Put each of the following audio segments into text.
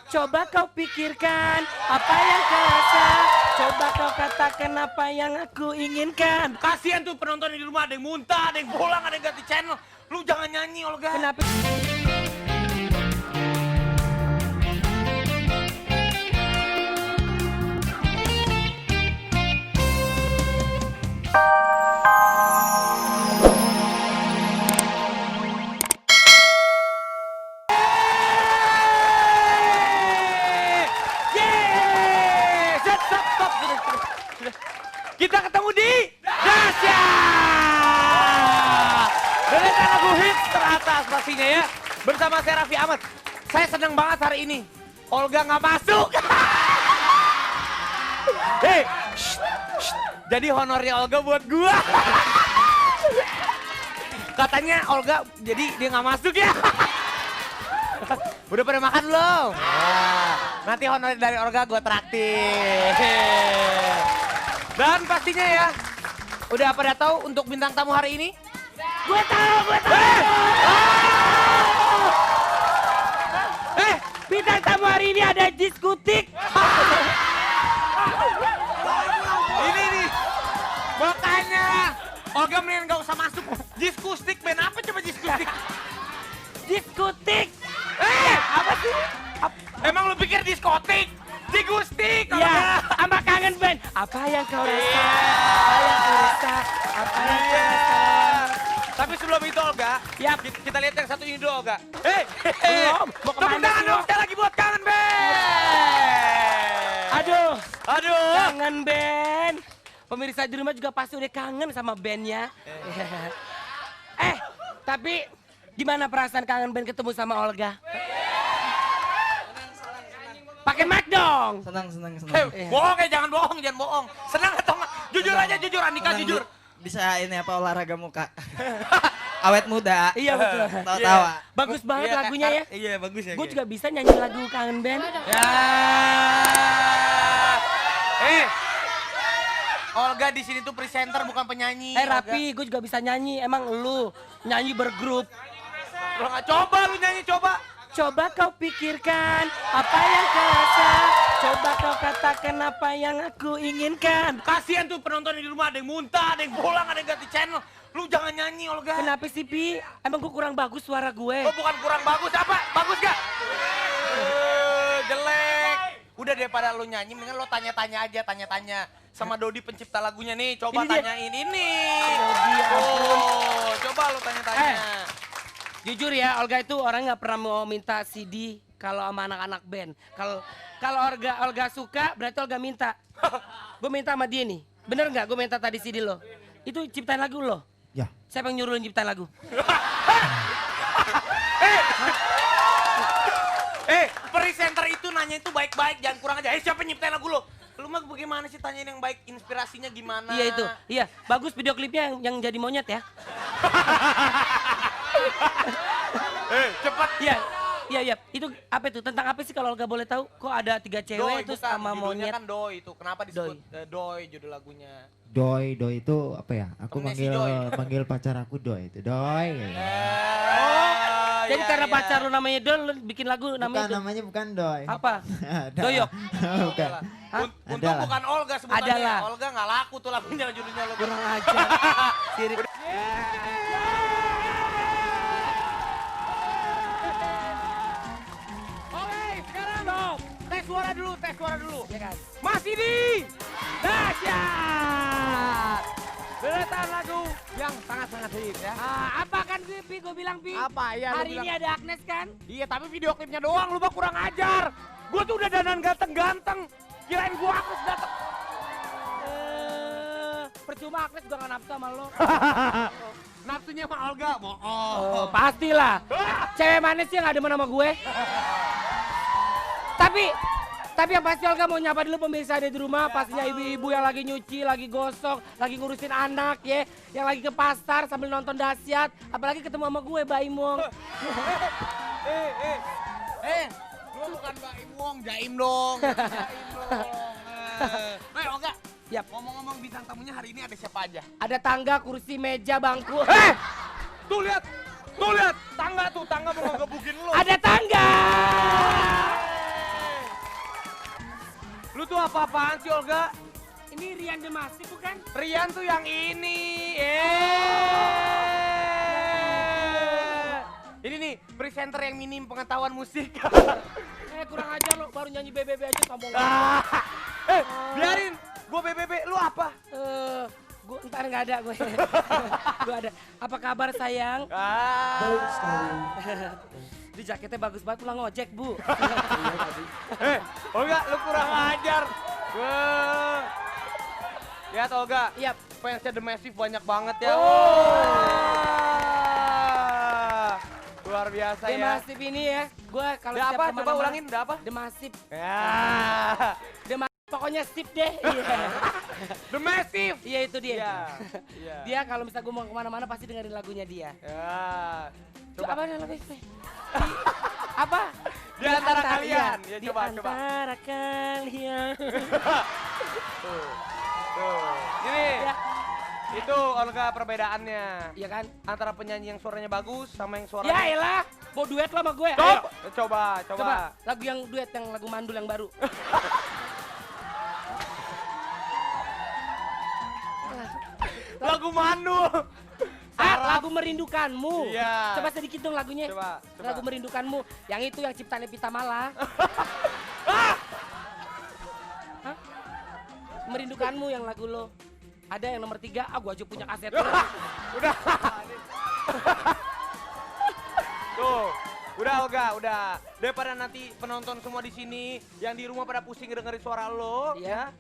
Coba kau pikirkan apa yang kau rasa. Coba kau katakan apa yang aku inginkan. Kasihan tuh penonton di rumah, ada yang muntah, ada yang pulang, ada yang ganti channel. Lu jangan nyanyi, Olga. Kenapa? Yeay! Stop. Sudah. Kita ketemu di Dahsyat. Dengarkan lagu hits teratas pastinya ya. Bersama saya Raffi Ahmad. Saya senang banget hari ini. Olga nggak masuk. Hei, jadi honornya Olga buat gua. Katanya Olga jadi dia nggak masuk ya. Udah pada makan belum? Nah, nanti honor dari Olga gue traktir. Dan pastinya ya, udah pada tahu untuk bintang tamu hari ini? Gue tahu. Bintang tamu hari ini ada Diskutik. Ini nih, makanya Olga mendingan gak usah masuk. Diskustik, band apa coba diskustik? Diskutik. Apa sih? Emang lu pikir diskotik? Digustik! Ya, sama kangen band. Apa yang kau rasa? Apa yang kau rasa? Apa yang kau rasa? Tapi sebelum itu Olga, Ya. kita lihat yang satu ini dulu Olga. Hei, Belum, mau tepuk kemana tangan sih, dong lo? sekali lagi buat kangen band. Aduh, Aduh. kangen band. Pemirsa di rumah juga pasti udah kangen sama bandnya. Tapi gimana perasaan kangen band ketemu sama Olga? Pakai mic dong. Senang. Bohong ya, jangan bohong. Senang atau enggak? Jujur aja, jujur Andika, Senang, jujur. Bisa ini apa olahraga muka. Awet muda. Iya betul. Tawa-tawa. Bagus banget lagunya ya. Iya, bagus ya. Gue juga bisa nyanyi lagu kangen band. Ya. Olga di sini tuh presenter bukan penyanyi. Rapi, gue juga bisa nyanyi. Emang lu nyanyi bergrup. Lo nggak coba lu nyanyi coba. Coba kau pikirkan apa yang kau rasa. Coba kau katakan apa yang aku inginkan. Kasihan tuh penonton di rumah, ada yang muntah, ada yang pulang, ada yang ganti channel. Lu jangan nyanyi Olga. Kenapa sih Pi? Emang gue kurang bagus suara gue? Oh bukan kurang bagus apa? Bagus gak? Jelek. Udah daripada lu nyanyi, mendingan lo tanya-tanya aja, tanya-tanya. Sama Dodi pencipta lagunya nih, coba Ini dia. tanyain ini. Dodi, ampun. Oh, coba lo tanya-tanya. Jujur ya, Olga itu orang nggak pernah mau minta CD kalau sama anak-anak band. Kalau Olga suka, berarti Olga minta. Gue minta sama dia nih. Bener nggak? Gue minta tadi CD lo. Itu ciptain lagu lo. Ya. Siapa yang nyuruh lo ciptain lagu? Presenter itu nanya itu baik-baik, jangan kurang aja. Siapa yang nyiptain lagu lo? Lu mah bagaimana sih tanyain yang baik, inspirasinya gimana? Iya itu, iya. Bagus video klipnya yang jadi monyet ya. Cepat. Iya. Itu apa itu? Tentang apa sih kalau Olga boleh tahu? Kok ada 3 cewek Doi, terus bukan. sama Judulnya monyet? kan Doi itu. Kenapa disebut Doi judul lagunya? Doi itu apa ya? Aku Temennya si Doi. manggil pacar aku Doi itu. Doi. Jadi karena pacar lu namanya Dol, lu bikin lagu Bukan namanya Dol. namanya bukan Doi. Apa? Ada. Doyok? Bukan. Hah? Untung Adalah. bukan Olga sebutannya. Adalah. Olga nggak laku tuh lagunya judulnya lo. Kurang ajar. Sirik. Oke, sekarang dong. Tes suara dulu. Ya kan? Masih di Dahsyat. Deretan lagu yang sangat-sangat hits ya. Apa kan sih Pi, gue bilang Pi? Apa ya? Hari ini ada Agnes kan? Iya, tapi video klipnya doang lu mah kurang ajar. Gua tuh udah dandan ganteng-ganteng. Kirain gua Agnes dateng. Percuma Agnes juga gak nafsu sama lo. Nafsunya sama Olga, Oh, pastilah. Cewek mana sih yang gak demen sama gue? Tapi yang pasti Olga mau nyapa dulu pemirsa ada di rumah. Pastinya ibu-ibu yang lagi nyuci, lagi gosok, lagi ngurusin anak ya. Yang lagi ke pasar sambil nonton Dahsyat. Apalagi ketemu sama gue, Mbak Imong. Lu bukan Mbak Imong, Jaim dong. Olga. Yap. Ngomong-ngomong bintang tamunya hari ini ada siapa aja? Ada tangga, kursi, meja, bangku. Tuh lihat, tangga mau ngegebukin lu. Ada tangga. Lu tuh apa-apaan sih Olga? Ini Rian Demasi bukan? Rian tuh yang ini. Ini nih, presenter yang minim pengetahuan musik. Kurang ajar lo, baru nyanyi BBB aja sombong. Biarin, gua BBB, lu apa? Gue ntar nggak ada gue. Gue ada. Apa kabar sayang? Di jaketnya bagus banget, pulang ngojek bu. Olga, lu kurang ajar. Lihat Olga, Iya. fansnya The Massive banyak banget ya. Luar biasa ya. Demasif ini ya, gue kalau Udah setiap apa? kemana-mana- Coba ulangin, udah apa? Demasif. Ya. Pokoknya sip deh. Iya. The Massive. Iya itu dia. Iya. Iya. Dia kalau misalnya gue mau kemana-mana pasti dengerin lagunya dia. Ya. Coba. Apa namanya? Apa? Di antara kalian. Ya, Di coba. antara kalian. Tuh. Gini. Ya. Itu Olga perbedaannya. Iya kan? Antara penyanyi yang suaranya bagus sama yang Ya suaranya... elah, mau duet lo sama gue. Coba. Ayo. Coba. Coba lagu yang duet, yang lagu mandul yang baru. Lagu Mandul. Lagu Merindukanmu. Iya. Coba sedikit dong lagunya. Coba. Lagu Merindukanmu. Yang itu yang ciptaannya Pita Mala. Hah? Merindukanmu yang lagu lo. Ada yang nomor 3, gua aja punya kaset. Udah. Tuh. Udah Olga, udah. Daripada nanti penonton semua di sini yang di rumah pada pusing dengerin suara lo, Iya.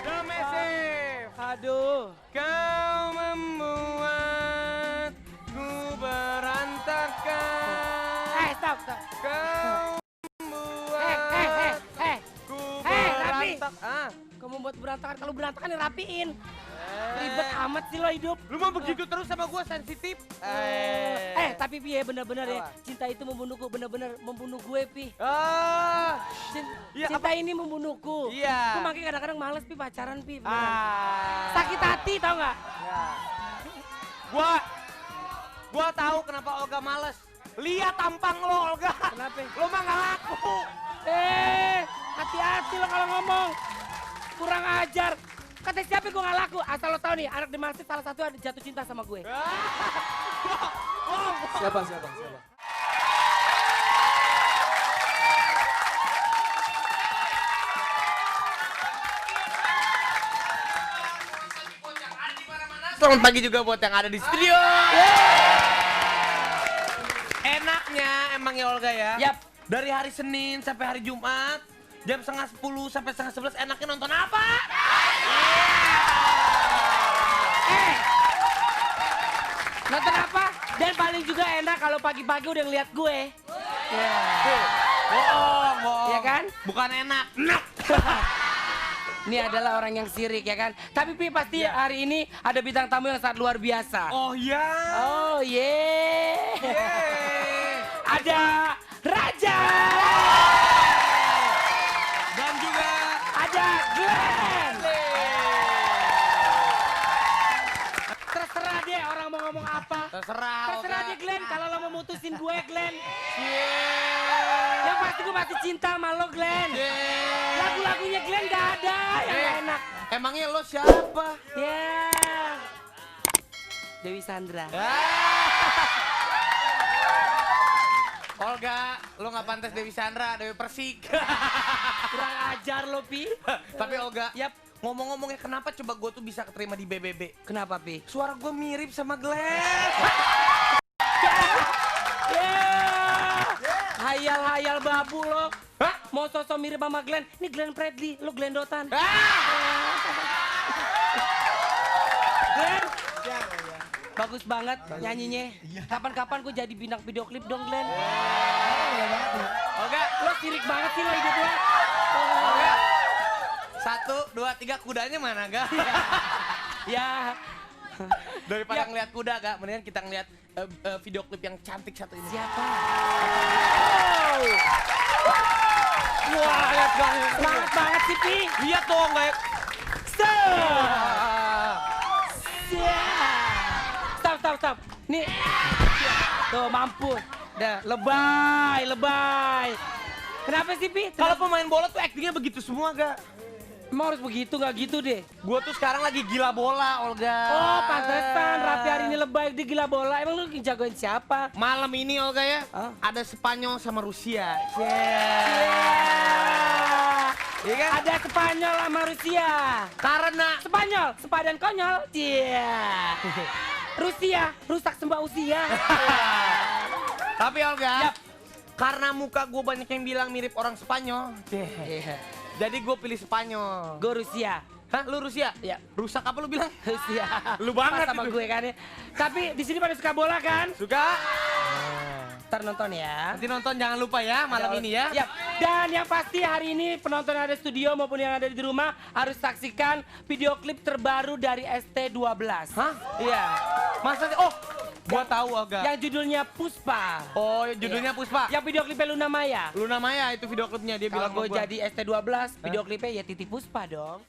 The Massive. Aduh. Kau membuatku berantakan. Stop. Kau membuatku Rapi. berantakan. Kamu buat berantakan, kalau berantakan ya rapiin. Ribet amat sih lo hidup. Lu mau begitu terus sama gue sensitif? Tapi Pi ya bener-bener ya, Apa? cinta itu membunuhku, bener-bener membunuh gue Pi. Cinta Iya, ini membunuhku. Iya. Gue makanya kadang-kadang males Pi pacaran Pi. beneran. Sakit Sakit. hati tau gak? Ya. Gua tahu kenapa Olga males. Lihat tampang lo Olga. Kenapa? Lo mah nggak laku. Hati-hati lo kalau ngomong. Kurang ajar. Kata siapa gue gak laku? Asal lo tau nih, anak Demasif salah satu ada jatuh cinta sama gue. Siapa? Selamat pagi juga buat yang ada di studio. Enaknya emang ya Olga ya. Yap. Dari hari Senin sampai hari Jumat, jam 10:30 sampai 11:30 enaknya nonton apa? Nonton apa? Dan paling juga enak kalau pagi-pagi udah ngeliat gue. Bohong. Iya kan? Bukan enak. Enak. Ini adalah orang yang sirik ya kan? Tapi Pi pasti hari ini ada bintang tamu yang sangat luar biasa. Oh ya. Oh Ada Raja. Dan juga Ada Glenn. Terserah deh orang mau ngomong apa. terserah. Terserah Olga. deh Glenn, kalau lo mau mutusin gue Glenn. Yang pasti gue masih cinta sama lo Glenn. Lagu-lagunya Glenn gak ada yang gak enak. Emangnya lo siapa? Ya. Dewi Sandra. Olga, lo nggak pantas Dewi Sandra, Dewi Persik. Kurang ajar lo Pi. Tapi Olga, Yap. ngomong-ngomongnya kenapa coba gue tuh bisa keterima di BBB? Kenapa Pi? Suara gue mirip sama Glenn. Hayal-hayal babu lo. Mau sosok mirip sama Glenn. Ini Glenn Fredly, lo Glenn Dotan. Glenn, bagus banget nyanyinya. Kapan-kapan gue jadi bintang video klip dong Glenn. Olga, Lo sirik banget sih lo hidup lo. Olga. 1, 2, 3 kudanya mana Ga? Ya, Daripada Ya. ngeliat kuda Ga, mendingan kita ngeliat video klip yang cantik satu ini. siapa? Wah, lihat banget. Semangat banget sih Pi. Lihat dong, guys. Stop. Nih. Tuh mampu. Dah, lebay. Kenapa sih, Pi? Kalau pemain bola tuh aktingnya begitu semua, Ga. Emang harus begitu, nggak gitu deh. Gue tuh sekarang lagi gila bola, Olga. Oh, pantesan Raffi hari ini lebay di gila bola. Emang lu jagoin siapa? Malam ini, Olga ya, Hah? ada Spanyol sama Rusia. Iya kan? Ada Spanyol sama Rusia. Karena Spanyol, sepadan konyol. Iya. Rusia, rusak sembah usia. Tapi Olga, Yap. karena muka gue banyak yang bilang mirip orang Spanyol. Iya. Jadi gue pilih Spanyol. Gue Rusia. Hah, lu Rusia? Iya. Rusak apa lu bilang? Rusia. Lu banget Pas sama itu. gue kan ya. Tapi di sini pada suka bola kan? Suka? Ntar nonton ya. Nanti nonton jangan lupa ya malam ini ya. Yap. Dan yang pasti hari ini penonton yang ada di studio maupun yang ada di rumah harus saksikan video klip terbaru dari ST12. Hah? Iya. Masa sih? Oh, gua tahu Olga. Yang judulnya Puspa. Oh, judulnya Puspa. Yang video klipnya Luna Maya. Luna Maya itu video klipnya dia Kalau bilang gue sama gua. jadi ST12, video klipnya ya Titi Puspa dong.